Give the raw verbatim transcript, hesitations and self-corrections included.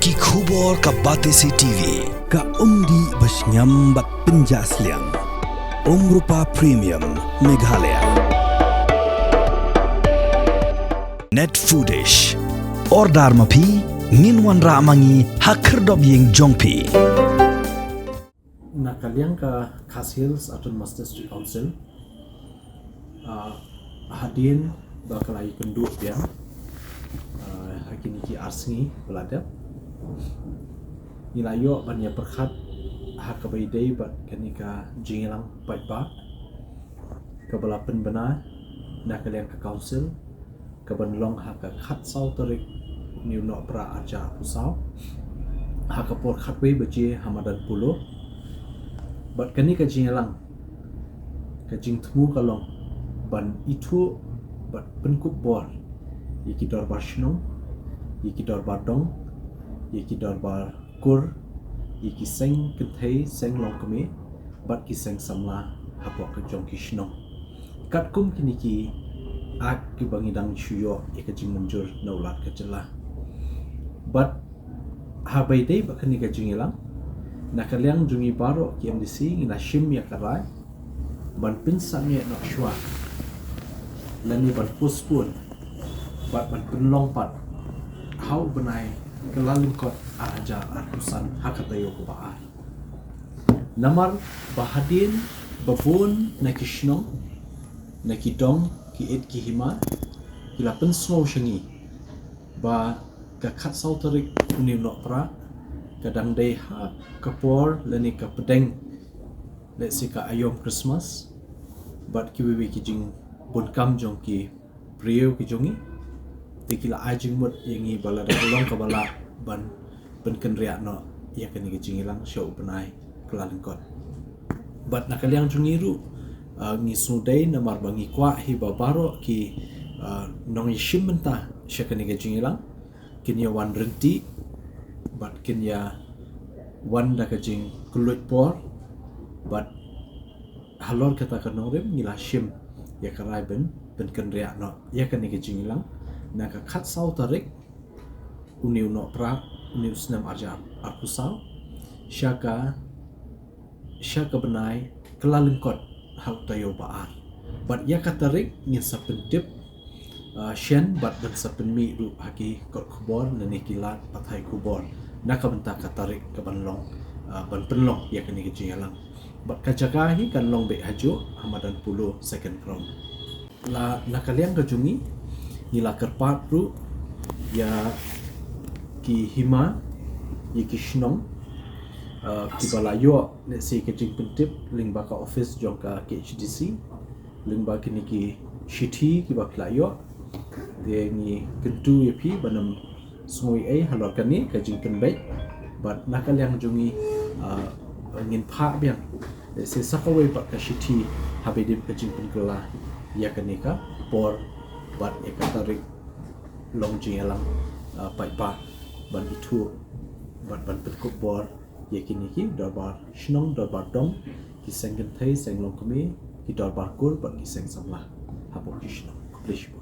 Ki khubor ka Batesi T V, ka umdih ba shngiam bad pynjah sliang. Umrupa Premium, Meghalaya. Net Foodish. Order ma phi, ngin wanrah ma ngi ha khyrdop ïing jong phi. Na ka liang ka Khasi Hills Autonomous District Council, ah, hadien ba ka la ïakynduh biang, ah, ha kine ki ar sngi ba la dep, ngi la ïoh ban ïa pyrkhat ha kaba ïadei bad kane ka jingïalang paidbah kaba la pynbna na ka liang ka council, kaban long ha ka khatsaw tarik u Nohprah arhajar arphew saw, ha ka por khatwei baje ha madan Polo. Bad kane ka jingïalang, ka jingthmu ka long ban ithuh bad pynkup bor ïa ki dorbar shnong, ïa ki dorbar dong, ïa ki dorbar kur, ïa ki seng kynthei, seng longkmie bad ki seng samla hapoh ka jong ki shnong. Katkum kine ki act kiba ngi dang shu ïoh ïa ka jingmynjur na u Lat ka jylla. Bad haba ïadei bad kane ka jingïalang, na ka liang jong ngi baroh ki M D C ngi la shim ïa ka rai ban pynsangeh noh shuwa lane ban postpone bad ban pynlong pat ha u bnai Kyllalyngkot arhajar arphew san ha ka taïew kaba ar. Namar ba hadien ba bun na ki shnong, na ki dong, ki it ki hima ki la pynsngew sha ngi ba ka khatsaw tarik une u Nohprah ka dang dei ha ka por lane ka pdeng, let's say, ka aïom Christmas bad kiwei wei ki jingbunkam jong ki briew ki jong ngi. Te ki la ai jingmut ïa ngi ba lada ka long kaba lah ban pynkynriah noh ïa kane ka jingïalang sha u bnai Kyllalyngkot. Bad na ka liang jong ngi ruh, ah, ngi sngewdei namar ba ngi kwah hi ba baroh ki, ah, nongïashim bynta sha kane ka jingïalang kin ïa wan ryntih bad kin ïa wan da ka jingkylluid por, bad halor kata ka nongrim ngi la shim ïa ka rai ban pynkynriah noh ïa kane ka jingïalang na ka khatsaw tarik une u Nohprah, une u snem arhajar arphew saw, sha ka sha ka bnai Kyllalyngkot ha u taïew ba ar. Bad ïa ka tarik ngin sa pyntip, ah, shen bad ban sa pynmih ruh ha ki kot khubor lane ki lad pathai khubor na ka bynta ka tarik kaban long, ah, ban pynlong ïa kane ka jingïalang. Bad ka jaka hi kan long beit hajuh ha madan Polo second ground. La, na ka liang ka jong ngi, ngi la kyrpad ruh ïa ki hima, ïa ki shnong, uh, kiba la ïoh, let's say, ka jingpyntip lyngba ka office jong ka K H A D C, lyngba kine ki shithi kiba ki la ïoh. Te ngi kyntu ïa phi ban ym sngew ei ei halor kane ka jingpynbeit. Bad na ka liang jong ngi, ah, ngin phah biang, eh, sa sa kawei pat ka shithi haba ïadei ka jingpynkylla ïa kane ka por bad ïa ka tarik long jingïalang, ah, paidbah ban ithuh bad ban pynkup bor ïa kine ki dorbar shnong, dorbar dong, ki seng kynthei, seng longkmie, ki dorbar kur bad ki seng samla hapoh ki shnong. Khublei shibun.